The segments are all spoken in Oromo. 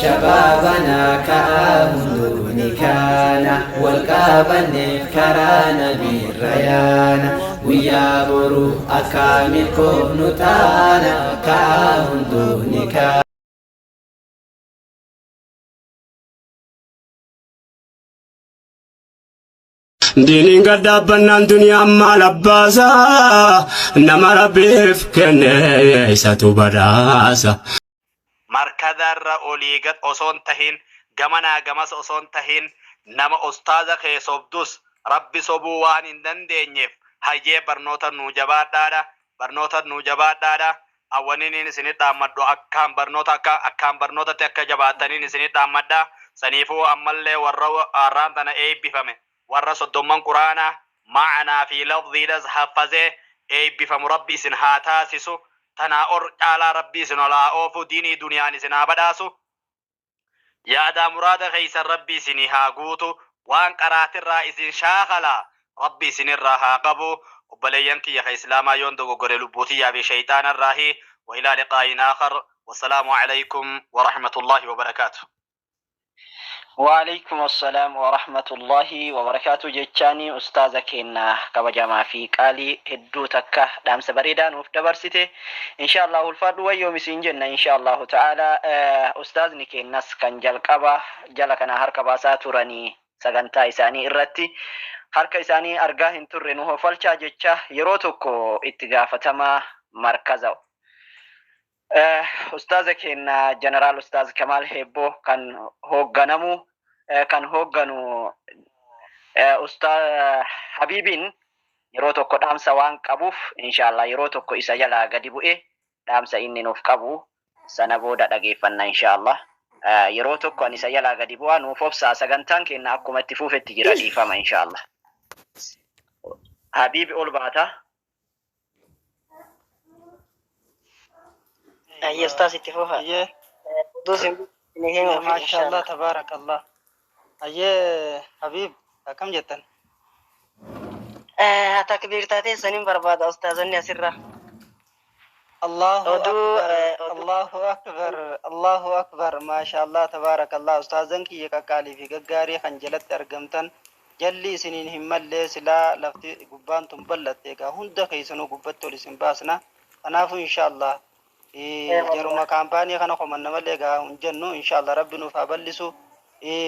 Shabaabana ka'aa hunduu ni kaana wal qabanne karaa nabiirra yaana guyyaa boru akka milkoofnu taana ka'aa hunduu ni kaana. Diiniin gad dhaabbannaan duniyaan maal abbaasa nama rabbiif kenne isatu badhaasa. Markaza irra olii gad osoon tahin gamanaa gamas osoon tahin nama ustaaza kee sobdus rabbi sobuu waan hin dandeenyeef hayyee barnootan nuu jabaadhaadha barnootan nuu jabaadhaadha an waniniin isinit dhaammadhu akkaan barnoota akka akkaan barnootatti akka jabaattaniin isinit dhaammadha saniifuu ammallee warra arraan tana eebbifame warra soddomman quraanaa ma'anaa fi lafziidhas haffazee eebbifamu rabbi isin haa taasisu tanaa or caalaa rabbi isin ol haa oofu diinii duniyaan isin haa badhaasu Yaadaa muraada keessan rabbi isinii haa guutu waan qaraatirraa isin shaakala rabbi isinirraa haa qabu obboleeyyan kiyya ka islaamaa yoon dogoggore lubbuu tiyyaa fi sheyxaanarraahi wa ilaa liqaa'iin aakhar wassalaamu aleykum warahmatullaahi wabarakaatu. Wa'aleykum Assalaam warahmatullahi wabarakaatu jechaani ustaaza keenna kabajamaa fi qaalii hedduu takka dhaamsa bareedaa nuuf dabarsite Insha Allah ulfaadhu wayyoomi siin jenna insha Allahu ta'ala ustaazni keennas kan jalqaba jala kana harka baasaa turanii sagantaa isaanii irratti harka isaanii argaa hin turre nu hofalchaa jecha yeroo tokko itti gaafatamaa markaza ustaaza keenna jeneraal ustaaz Kamaal Heebboo kan hoogganamu kan hoogganu ustaaz Habiibiin yeroo tokko dhaamsa waan qabuuf inshallah yeroo tokko isa jalaa gadi bu'e dhaamsa inni nuuf qabu sana booda dhageeffanna inshallah. Yeroo tokko ani isa jalaa gadi bu'aa nuuf obsaa sagantaan keenna akkuma itti fuufetti jira dhiifama inshallah. Habiibi ol baata. Ayyee ustaas itti fufa. Ayyee. Oduu isin himuuf Maashaallah inshallah. tabaarakallah. Ayyee Habiib akkam jettan? Takbiir taatee sanin barbaada ustaazonni asirra. Allahu Oduu akbar oduu Allahu akbar Allahu akbar maashaallah tabaarakallah ustaazan kiyya qaqqaalii fi gaggaarii kan jalatti argamtan jalli isiniin hin mallee silaa lafti gubbaan tun bal'atte egaa hunda keessanuu gubbatti ol isin baasna kanaafuu inshaallah jaruma kaampaanii kana komanna malee egaa hin jennu inshaallah rabbi nuuf haa bal'isu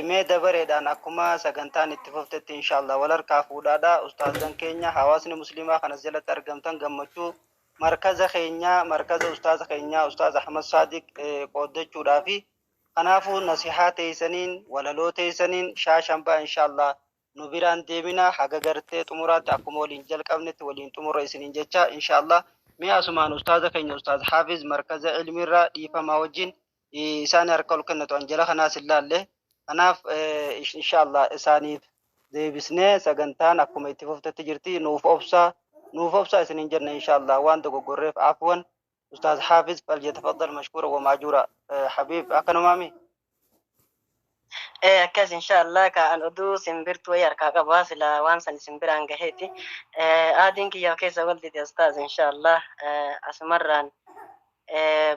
mee dabareedhaan akkuma sagantaan itti fuftetti inshaallah wal harkaa fuudhaadha ustaazan keenya hawaasni musliimaa kanas jalatti argamtan gammachuu markaza keenya markaza ustaaza keenya ustaaz Ahmad Saadiq qooddachuudhaafi kanaafuu nasihaa teessaniin walaloo teessaniin shaashan ba'a inshaallah nu biraan deemina haga gartee xumuraatti akkuma waliin jalqabnetti waliin xumurra isiniin jecha inshaallah mee asumaan ustaaza keenya ustaaz Hafiz markaza ilmiirraa dhiifamaa wajjin isaan harka ol kennatu an jala kanaas hin laalle kanaaf inshaallah isaaniif deebisnee sagantaan akkuma itti fuftetti jirti nuuf obsaa nuuf obsaa isiniin jenna inshaallah waan dogoggorreef afwan ustaaz Hafiz falyatafaddal mashkuura wa maajuura Habib akkanumaami. Ee akkas inshallah ka an oduu simbirtuu wayii harkaa qaba sila waan san isin biraan gaheeti. Aadiin kiyya keessa wal dide ustaaz inshallah asumarraan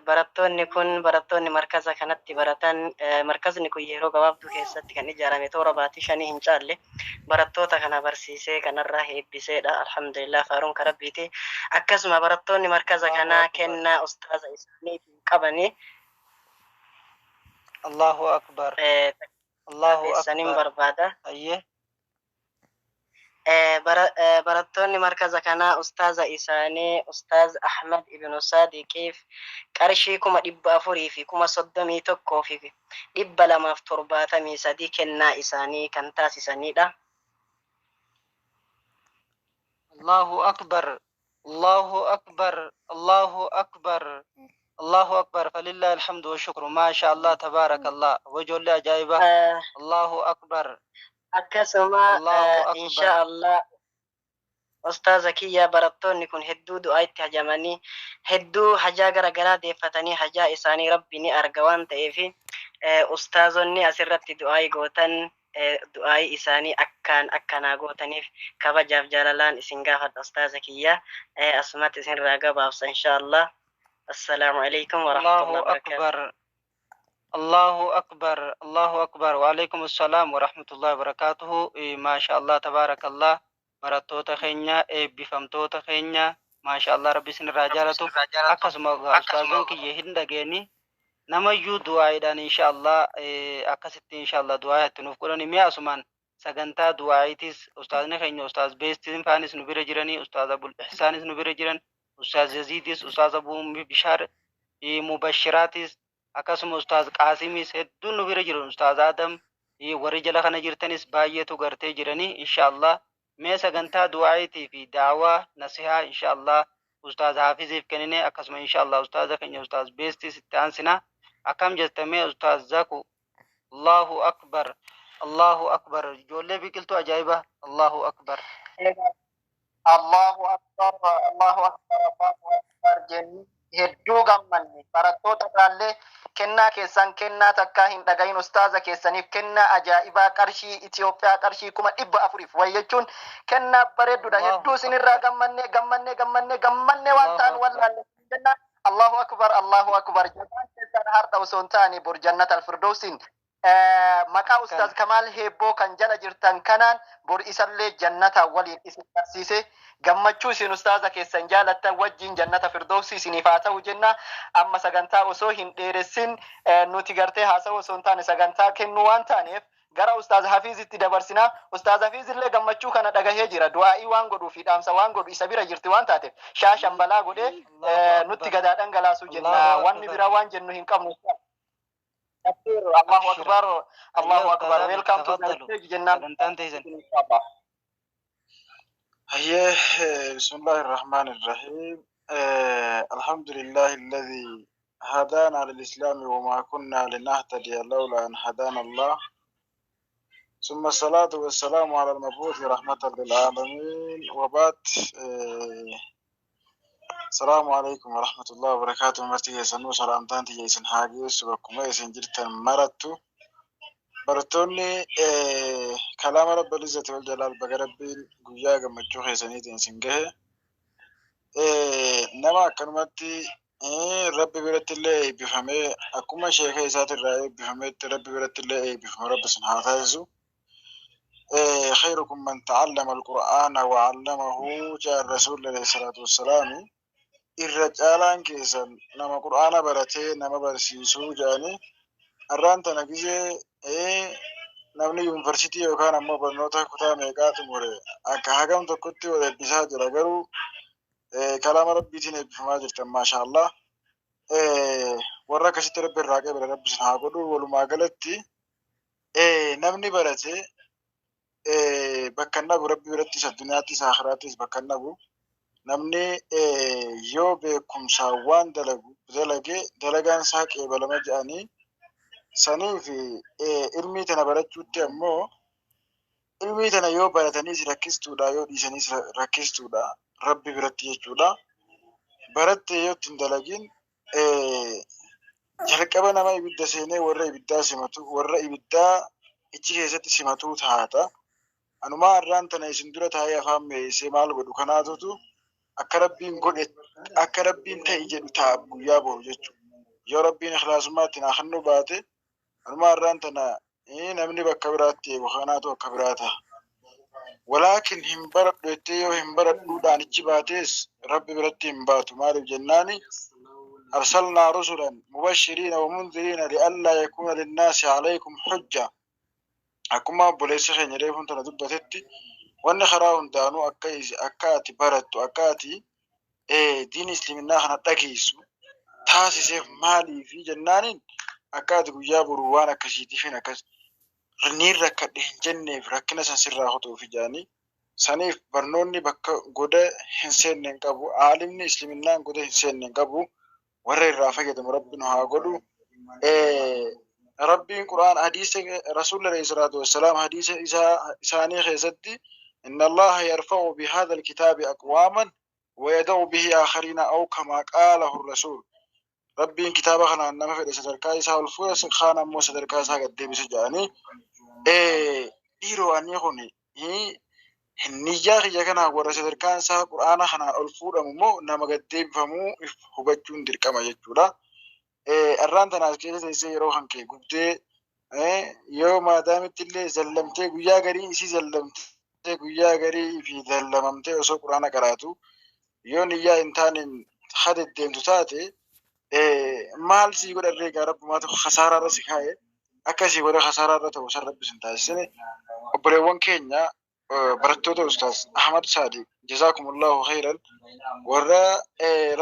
barattoonni kun barattoonni markaza kanatti baratan markazni kun yeroo gabaabduu keessatti kan ijaarame toora baatii shanii hin caalle barattoota kana barsiisee kanarraa eebbiseedha alhamdulillah faaruun ka rabbiiti akkasuma barattoonni markaza Allahu kanaa akbar kennaa ustaaza isaaniitiin qabanii Allahu akbar Allahu teessanin akbar barbaada. ayyee Barattoonni markaza kanaa ustaaza isaanii Ustaaz Ahmad ibnu Saadiqiif qarshii 431,273 kennaa isaanii kan taasisanidha. Allahu akbar Allahu akbar Allahu akbar Allahu akbar falillahi alhamdu wa shukru maasha Allah tabaarakallah wajoollee ajaa'iba Allahu akbar Akkasuma Allahu akbar insha Allah ustaaza kiyya barattoonni kun hedduu du'aa itti hajamanii hedduu hajaa gara garaa deeffatanii hajaa isaanii rabbi ni arga waan ta'eef ustaazonni asirratti du'aa gootan du'aayii isaanii akkaan akkanaa gootaniif kabajaaf jaalalaan isin gaafadha ustaaza kiyya asumatti isinirraa gabaabsa insha Allah. Assalaamu alaikum Allahu warahmatullahi wabarakatuh. akbar. Allahu akbar, Allahu akbar. Wa alaikum assalam wa rahmatullahi wa barakatuhu. Maasha Allah, tabaarakallah. Barattoota keenya, eebbifamtoota keenya, maasha Allah, Rabbi isinirraa jaalatu. Akkasuma ustaazon kiyya hin dhageeni. Namayyuu du'aayiidhaan insha Allah akkasitti insha Allah du'aa itti nuuf godhani. Mi'a asumaan sagantaa du'aayitis ustaazni keenya ustaaz Beestiin faanis nu bira jiranii, ustaaz Abul Ihsaanis nu bira jiran, ustaaz Yaziidis, ustaaz Abuu Bishaar, Mubashiraatis, akkasuma ustaaz Qaasimis hedduun nu bira jiran, ustaaz Adam, warri jala kana jirtanis baay'eetu gartee jiranii. Insha Allah mee sagantaa du'aayitii fi daawaa nasihaa insha Allah ustaaz Haafiziif kennine. Akkasuma insha Allah ustaaza keenya ustaaz Beestis itti aansina. Akkam jettamee, ustaaz Zaku? Allahu akbar, Allahu akbar. Ijoollee biqiltuu ajaa'iba, Allahu akbar. Allahu akbar, Allahu akbar, Allahu akbar jenni hedduu gammanne. Barattoota irraallee kennaa keessan kennaa takkaa hin dhagahin ustaaza keessaniif kennaa ajaa'ibaa qarshii Itoophiyaa qarshii 400,000 wayi jechuun kennaa bareedduudha. Hedduu isinirraa gammanne, gammanne, gammanne, gammanne, waan ta'an wallaalle jenna. Allahu akbar, Allahu akbar. Jazaan keessan har'a osoo hin taane bor jannata alfirdoosin maqaa ustaaz Kamaal Heebboo kan jala jirtan kanaan bor isallee jannata waliin isin barsiise, gammachuu isin ustaaza keessan jaalattan wajjin jannata firdoosi isiniif haa ta'u jenna. Amma sagantaa osoo hin dheeressin, nuti gartee haasa'u osoo hin taane sagantaa kennuu waan taaneef, gara ustaaz Hafiizitti dabarsina. Ustaaz Hafiiz illee gammachuu kana dhagahee jira. Du'aa'ii waan godhuu fi dhaamsa waan godhu isa bira jirti waan taateef shaashan balaa godhee nutti gadaa dhangalaasuu jenna. Wanni biraa waan jennu hin qabnu. Allahu akbar, Allahu akbar. Welcome to the stage jennaan. Sagantaan teessan. هيه، بسم الله الرحمن الرحيم. الحمد لله الذي هدانا للإسلام وما كنا لنهتدي لولا أن هدانا الله، ثم الصلاة والسلام على المبعوث رحمة للعالمين، وبعد. السلام عليكم ورحمة الله وبركاته. Marti keessanuu salaamtaan tiyya isin haa geessu bakkuma isin jirtan marattu. Barattoonni kalaama Rabbil Izzati wal Jalaal, baga Rabbiin guyyaa gammachuu keessaniitiin isin gahe. Nama akkanumatti Rabbi biratti illee eebbifamee, akkuma sheeka isaatirraa eebbifametti Rabbi biratti illee eebbifamu Rabbi isin haa taasisu. خيركم من تعلم القرآن وعلمه، جاء الرسول عليه الصلاة والسلام. Irra caalaan keessan nama qur'aana baratee nama barsiisuu jedhanii. Har'aan tana gizee namni yuunivarsiitii yookaan ammoo barnoota kutaa meeqaa xumure akka hagam tokkotti wal eebbisaa jira, garuu kalaama Rabbiitiin eebbifamaa jirtan, maashaallah. Warra akkasitti Rabbi irraa qabee Rabbi isin haa godhu. Walumaa galatti namni barate bakka hin dhabu Rabbi birattis, addunyaattis akhiraattis bakka hin dhabu. Namni yoo beekumsaan waan dalagu dalage dalagaan isaa qeebalama jedhanii. Sanii fi ilmii tana barachuutti ammoo ilmii tana yoo barataniis rakkistuudha, yoo dhiisaniis rakkistuudha Rabbi biratti jechuudha. Barattee yoo ittiin dalagin jalqaba nama ibidda seenee warra ibiddaa simatu, warra ibiddaa ichi keessatti simatuu taata. Anumaa har'aan tana isin dura taa'ee afaan meessee maal godhu kanaatutu akka Rabbiin godhe, akka Rabbiin ta'e jedhu ta'a guyyaa boru jechuudha. Yoo Rabbiin ikhlaasummaa ittiin haa kennuu baate, anumaa har'aan tana namni bakka biraatti eegu kanaatu akka biraa ta'a. Walaakin hin baradhu jettee yoo hin baradhuudhaan ichi baatees Rabbi biratti hin baatu. Maaliif jennaani, أرسلنا رسلا مبشرين ومنذرين لئلا يكون للناس عليكم حجة. Akkuma obboleessi keenya reefuun tana dubbatetti, wanni karaa hundaanuu akka ati barattu, akka ati diin islaaminaa kana dhageessu taasiseef maaliifi jennaaniin, akka ati guyyaa boruu waan akkasiitiif hin akkas niin rakkadhe hin jenneef, rakkina san sirraa kutuufi jedhanii. Saniif barnoonni bakka goda hin seenne hin qabu. Aalimni islaaminaan goda hin seenne hin qabu. Warra irraa fayyadamu Rabbi nu haa godhu. Rabbiin quraan hadiisa rasuulli alayhi salaatu wassalaam hadiisa isaa isaanii keessatti إن الله يرفع بهذا الكتاب أقواما ويدع به آخرين أو كما قاله الرسول. Rabbiin kitaaba kanaan nama fedhe sadarkaa isaa ol fuudha, kaan ammoo sadarkaa isaa gad deebisa jedhanii. Dhiiroo, ani kun niyyaa kiyya kanaan warra sadarkaan isaa quraana kanaan ol fuudhamu immoo nama gad deebifamuu hubachuun dirqama jechuudha. Arraan tanaas keessa teessee yeroo kan kee gubdee yoo maadaamitti illee zallamtee guyyaa garii isii zallamtee guyyaa garii fi zallamamtee osoo quraana qaraatu yoo niyyaa hin taaneen hadeddeemtu taate maal sii godharree egaa rabbumaatu kasaaraarra si kaa'e akka sii godhe kasaaraarra ta'u san rabbi sin taasisine. Obboleewwan keenya barattoota Ustaaz Ahmad Saadiq, jazaakumullahu khairan. Warra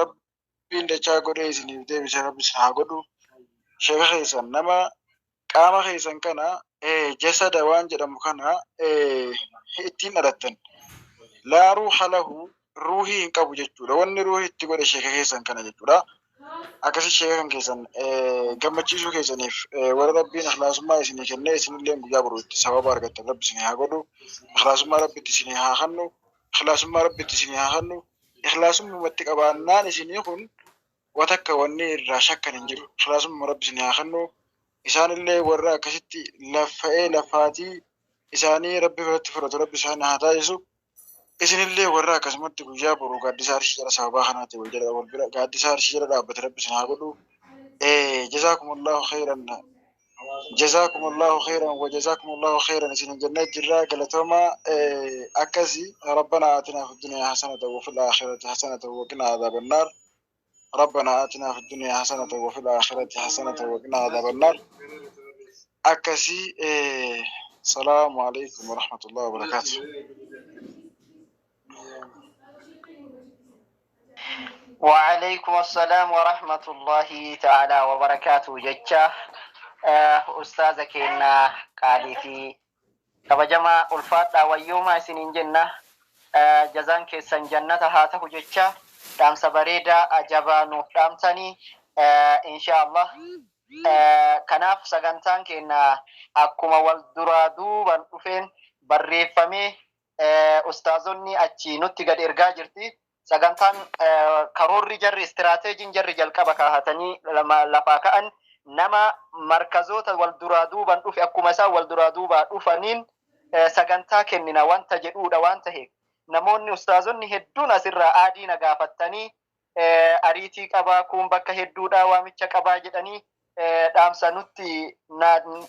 rabbiin dachaa godhee isiniif deebise rabbi isin haa godhu. Sheeka keessan nama qaama keessan kana jasada waan jedhamu kana ittiin dhalattan laa ruuha lahu, ruuhii hin qabu jechuudha. Wanni ruuhii itti godhe sheeka keessan kana jechuudha. Akkasi sheeka kan keessan gammachiisuu keessaniif warra rabbiin ikhlaasummaa isinii kennee isinillee guyyaa boruutti sababa argattan rabbi isinii haa godhu. Ikhlaasummaa rabbitti isinii haa kennu. Ikhlaasummaa rabbitti isinii haa kennu. Ikhlaasummatti qabaannaan isinii kun watakka wanni irraa shakkan hin jiru. Ikhlaasummaa rabbi isinii haa kennu. Isaanillee warra akkasitti laffa'ee laffaatii isaanii rabbi biratti fudhatu rabbi isaan haa taasisu. Isinillee warra akkasumatti guyyaa boruu gaaddisa arshii jala sababaa kanaa ta'e wal jala wal bira gaaddisa arshii jala dhaabbate rabbi isin haa godhu. Jazaakumullahu khairan. Jazaakumullahu khairan wa jazaakumullahu khairan isin jennee jirra, galatooma akkasi. Rabbana aatinaa fid dunyaa hasanatan wa fil aakhirati hasanatan wa qinaa adaaban naar. ربنا آتنا في الدنيا حسنة وفي الآخرة حسنة وقنا عذاب النار. أكسي السلام عليكم ورحمة الله وبركاته. وعليكم السلام ورحمة الله تعالى وبركاته جتشا أستاذ كينا قالي في kabajamaa, ulfaadhaa, wayyoomaa isiniin jenna. Jazaan keessan jannata haa ta'u jecha dhaamsa bareedaa ajabaa nuuf dhaamtanii insha Allah. Kanaaf sagantaan keenya akkuma wal duraa duuban dhufeen barreeffamee ustaazonni achi nutti gad ergaa jirti. Sagantaan karoorri jarri istiraateejiin jarri jalqaba kaahatanii lafaa ka'an nama markazoota wal duraa duuban dhufe akkuma isaan wal duraa duubaa dhufaniin sagantaa kennina wanta jedhuudha waan taheef namoonni ustaazonni hedduun asirraa aadii na gaafattanii ariitii qabaa, kun bakka hedduudhaa waamicha qabaa jedhanii dhaamsa nutti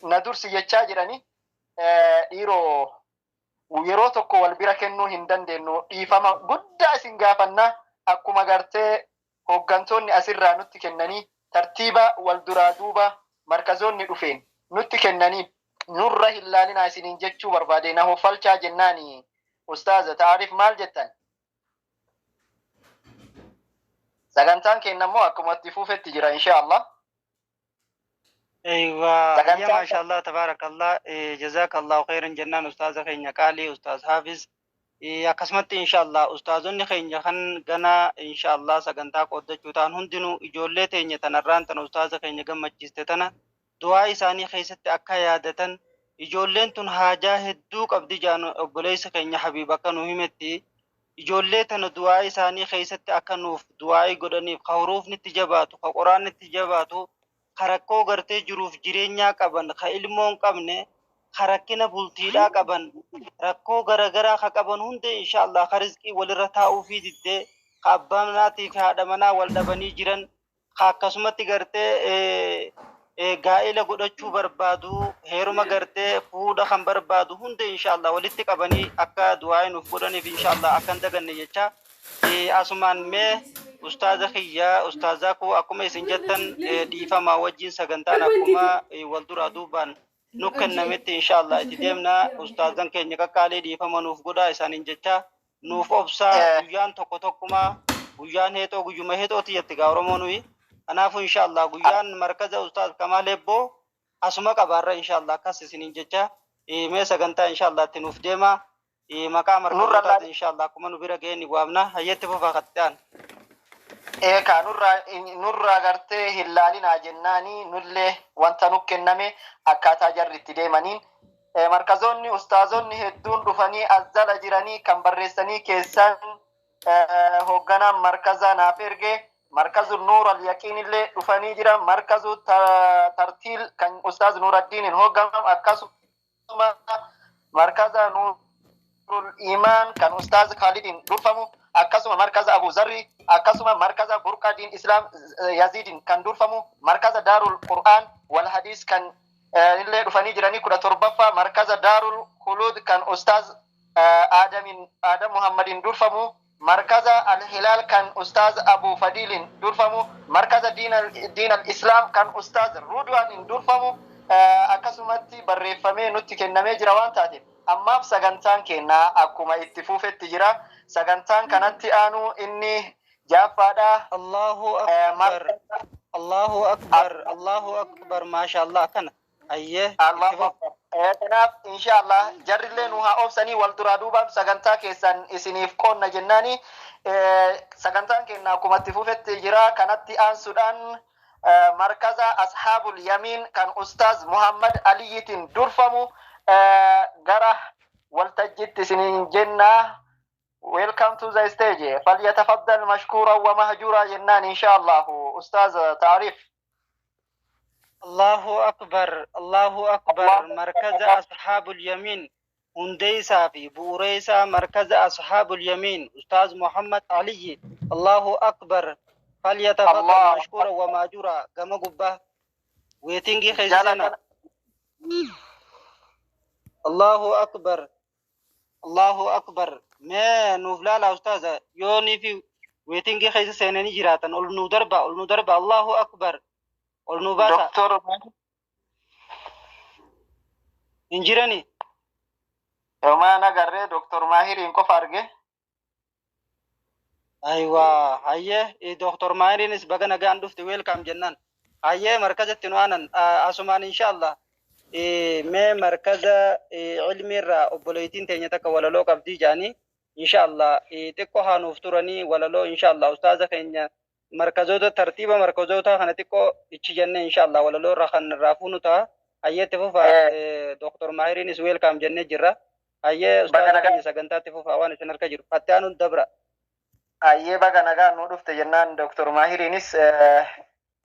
na dursi jechaa jedhanii, dhiiroo yeroo tokko wal bira kennuu hin dandeenyu, dhiifama guddaa isin gaafanna. Akkuma gartee hooggantoonni asirraa nutti kennanii tartiiba wal duraa duuba markazoonni dhufeen nutti kennanii nurra hin laalinaa isiniin jechuu barbaade. Na hoffalchaa jennaani ustaaza taarif maal jettan? Sagantaan keenya immoo akkuma itti fufetti jira insha Allah. أيوة يا ما شاء الله تبارك الله، جزاك الله خيرا جنان أستاذ خينيا قالي أستاذ حافظ. Akkasumatti insha Allah ustaazonni keenya kan gana insha Allah sagantaa qooddachuu ta'an hundinuu ijoollee teenya tanarraan tana ustaaza keenya gammachiiste tana du'aa isaanii keessatti akka yaadatan. Ijoolleen tun haajaa hedduu qabdi jaan obboleessa keenya Habiib akka nu himetti. Ijoollee tana du'aa isaanii keessatti akka nuuf du'aa godhaniif, ka huruufni itti jabaatu, ka qoraanni itti jabaatu, ka rakkoo gartee jiruuf jireenyaa qaban, ka ilmoo hin qabne, ka rakkina bultiidhaa qaban, rakkoo garagaraa ka qaban hundi insha Allah, ka rizqii walirra taa'uu fi diddee, ka abbaa manaatii fi haadha manaa wal dhabanii jiran, ka akkasumatti gartee gaa'ela godhachuu barbaadu, heeruma gartee fuudha kan barbaadu hundi insha Allah walitti qabanii akka du'aa nuuf godhaniif insha Allah akka hin daganne jecha. Asumaan mee ustaaza kiyya, ustaazaa koo, akkuma isin jettan dhiifamaa wajjin sagantaan akkuma wal duraa duubaan nu kennametti insha Allah itti deemna. Ustaazan keenya qaqqaalee dhiifama nuuf godhaa isaaniin jecha, nuuf obsaa. Guyyaan tokko tokkuma guyyaan heexoo guyyuma heexooti jetti gaa Oromoo nuyi. Kanaafuu insha Allah guyyaan markaza ustaaz Kamaal Ebboo asuma qabaarra insha Allah akkas isiniin jecha mee sagantaa insha Allah itti nuuf deema. Maqaa markazootaati insha Allah akkuma nu bira ga'een ni waamna. Hayyetti fufaa kattaan. Eekaa nurraa gartee hin laalinaa jennaani nullee wanta nu kenname akkaataa jarri itti deemaniin markazoonni ustaazonni hedduun dhufanii as jala jiranii kan barreessanii keessan hoogganaan markazaa naaf erge. Markazu Nuur al-Yaqiin illee dhufanii jiran, markazu Tartiil kan ustaaz Nuuraddiiniin hoogganamu, akkasuma markaza Nuurul Imaan kan ustaaz Khaalidiin durfamu. Akkasuma markaza Abu Zarri, akkasuma markaza Burqaa Diin Islaam Yaziidin kan durfamu, markaza Daarul Qur'aan wal Hadiis kan illee dhufanii jiranii. 17ffaa markaza Daarul Khuluud kan Ustaaz Aadamin Aadam Muhammadin durfamu, markaza Al-Hilaal kan Ustaaz Abu Fadiilin durfamu, markaza Diin al-Islaam kan Ustaaz Rudwaanin durfamu akkasumatti barreeffamee nutti kennamee jira. Waan taateef ammaaf sagantaan kennaa akkuma itti fufetti jira. Sagantaan kanatti aanu inni jaffaadha. Allahu akbar, Allahu akbar, Allahu akbar, maasha Allah, kana ayyee. Allahu akbar. Kanaaf inshallah jarrillee nu haa obsanii, wal duraa duubaan sagantaa keessan isiniif qoonna jennaani. Sagantaan keenya akkuma itti fufetti jira. Kanatti aansuudhaan markaza Ashaabul Yamiin kan Ustaaz Muhammad Aliyiitiin durfamu gara waltajjiitti isiniin jenna. Welcome to the stage. فليتفضل مشكورا ومهجورا جنان إن شاء الله أستاذ تعريف. Allahu akbar, Allahu akbar. Markaza Ashaabul Yamiin hundeessaa fi bu'uureessaa markaza Ashaabul Yamiin Ustaaz Muhammad Aliyyi. Allahu akbar. فليتفضل Allah. مشكورا ومأجورا gama gubbaa waitingii keessa Jala seenaa. kana. Allahu akbar, Allahu akbar. Mee nuuf laala ustaaza, yoonii fi waitingii keessa seenanii jiraatan ol nuu darba, ol nuu darba. Allahu akbar, ol nuu baasa. Doktor Hin jirani. Yomaan agarree Doktor Maahiriin qofa arge. Aywa, hayyee, Doktor Maahiriinis baga nagaan dhufte, welcome jennaan. Hayyee, markazatti nu aanan asumaan inshallah. Mee markaza ilmiirraa obboleettiin teenya takka walaloo qabdii jaanii, inshallah xiqqoo haa nuuf turanii walaloo, inshallah ustaaza keenya markazoota tartiiba markazoota kana xiqqoo ichi jennee inshallah walaloo irraa kan irraa fuunu ta'a. Hayyeetti fufa. Doktor Maahiriinis welcome jennee jirra. Hayyee, Baga ustaaza nagaan keenya sagantaatti fufa, waan isin harka jiru. Fatti aanuun dabra. Hayyee, baga nagaan nu dhufte jennaan Doktor Maahiriinis.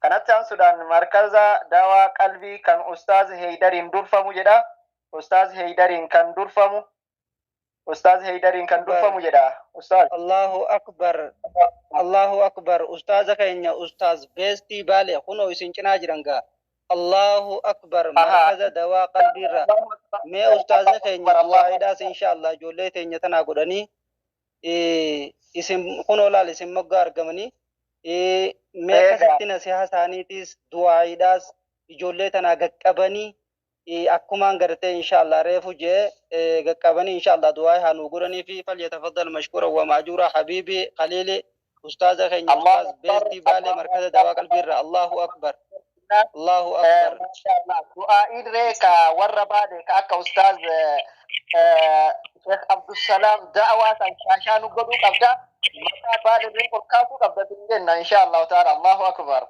Kanatti aansuudhaan markaza Daawaa Qalbii kan Ustaaz Heydariin durfamu jedha. Ustaaz Heydariin kan durfamu. Ustaaz Heydariin kan durfamu jedha. Ustaaz. Allahu akbar. Allahu akbar. Ustaaza keenya Ustaaz Beestii Baale kunoo isin cinaa jiran gaa. Allahu akbar. Markaza Dawaa Qalbiirra. Mee ustaazni keenya du'aaidhaas inshallah ijoollee teenya tanaa godhanii isin kunoo laal isin moggaa argamanii mee akkasitti nasihaa isaaniitis du'aaidhaas ijoollee tanaa gaqqabanii akkumaan gartee inshallah reefu jee gaqqabanii inshallah du'aa haa nuu godhanii fi فليتفضل مشكورا ومأجورا حبيبي خليلي ustaaza keenya Ustaaz Beestii Baalee markaza Dawaa Qalbiirra. Allahu akbar, Allahu akbar. Du'aa'iin ree ka warra baale ka akka Ustaaz Sheekh Abdusalaam da'awaa san shaashaa nu godhuu qabda. Maqaa baale ree ol kaasuu qabda sin jenna insha Allahu ta'ala. Allahu akbar.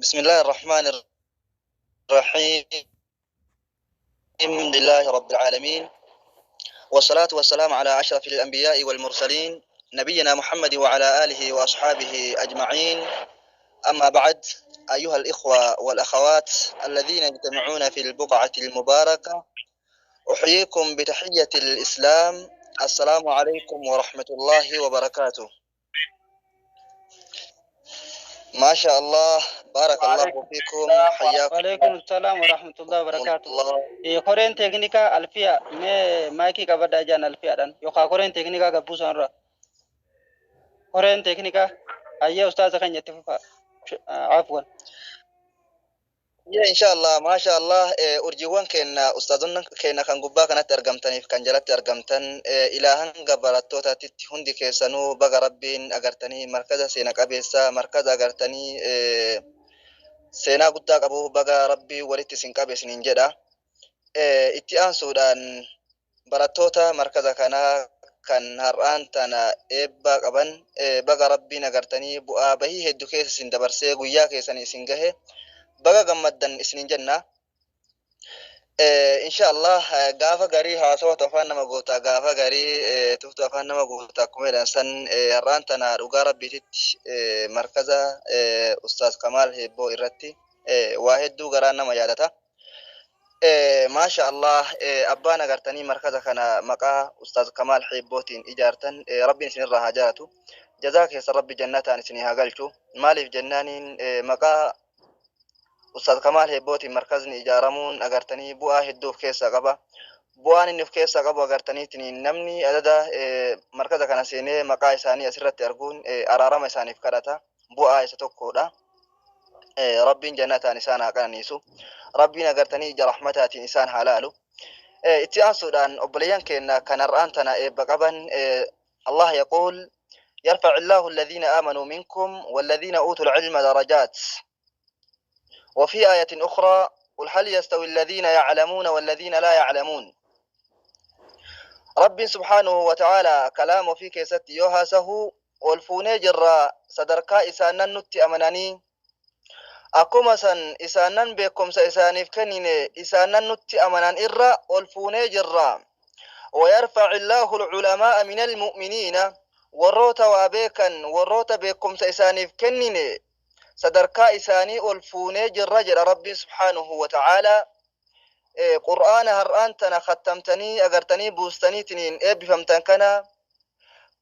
بسم الله الرحمن الرحيم، الحمد لله رب العالمين، والصلاة والسلام على أشرف الأنبياء والمرسلين، نبينا محمد وعلى آله وأصحابه أجمعين. أما بعد، أيها الإخوة والأخوات الذين يجتمعون في البقعة المباركة، أحييكم بتحية الإسلام، السلام عليكم ورحمة الله وبركاته. ما شاء الله، بارك الله فيكم، حياكم وعليكم السلام ورحمة الله وبركاته. الله. Koreen teeknikaa Alfiyaa mee maayikii qabadhaa jaan Alfiyaadhaan yookaan koreen teeknikaa gabbuu sanarra. Koreen teeknikaa, hayyee, ustaaza keenya itti fufa. Afwan. Ya inshallah, masha Allah, urjiiwwan keenya, ustaazonni keenya kan gubbaa kanatti argamtaniif kan jalatti argamtan, ilaa hanga barattootaatti hundi keessanuu baga Rabbiin agartanii markaza seena qabeessa, markaza agartanii seenaa guddaa qabu, baga Rabbii walitti isin qabe isiniin jedha. Itti aansuudhaan barattoota markaza kanaa kan har'aan tana eebba qaban, baga Rabbiin agartanii bu'aa bahii hedduu keessa isin dabarsee guyyaa keessan isin gahe, baga gammaddan isinin jenna. Insha Allah gaafa garii haasawatu afaan nama goota, gaafa garii tuftu afaan nama goota akkuma jedhan san, har'aan tana dhugaa Rabbiititti markaza Ustaaz Kamaal Heebboo irratti waa hedduu garaan nama yaadata. Maasha Allah, abbaan agartanii markaza kana maqaa Ustaaz Kamaal Hiibbootiin ijaartan, Rabbiin isinirraa haa jaalatu. Jazaa keessa Rabbi jannataan isinii haa galchu. Maaliif jennaaniin, maqaa Ustaaz Kamaal Hiibbootiin markazni ijaaramuun agartanii bu'aa hedduu of keessaa qaba. Bu'aan inni of keessaa qabu agartaniitiin namni adada markaza kana seenee maqaa isaanii asirratti arguun araarama isaaniif kadhata. Bu'aa isa tokkodha. Rabbiin jannataan isaan haa qananiisu. Rabbiin agartanii ija rahmataatiin isaan haa laalu. Itti aansuudhaan obboleeyyan keenya kan har'aan tana eebba qaban, Allah yaquul: يرفع الله الذين آمنوا منكم والذين أوتوا العلم درجات. وفي آية أخرى: قل هل يستوي الذين يعلمون والذين لا يعلمون. رب سبحانه وتعالى كلامه في كيست يوهاسه ol fuunee jirra sadarkaa isaanan nutti amananii, akkuma san isaanan beekumsa isaaniif kennine isaanan nutti amanan irra ol fuunee jirra. ويرفع الله العلماء من المؤمنين, warroota waa beekan, warroota beekumsa isaaniif kennine sadarkaa isaanii ol fuunee jirra jedha Rabbiin subhaanahu wa ta'aalaa. Qur'aana har'aan tana khattamtanii agartanii buustaniitiniin eebbifamtan kana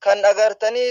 kan agartanii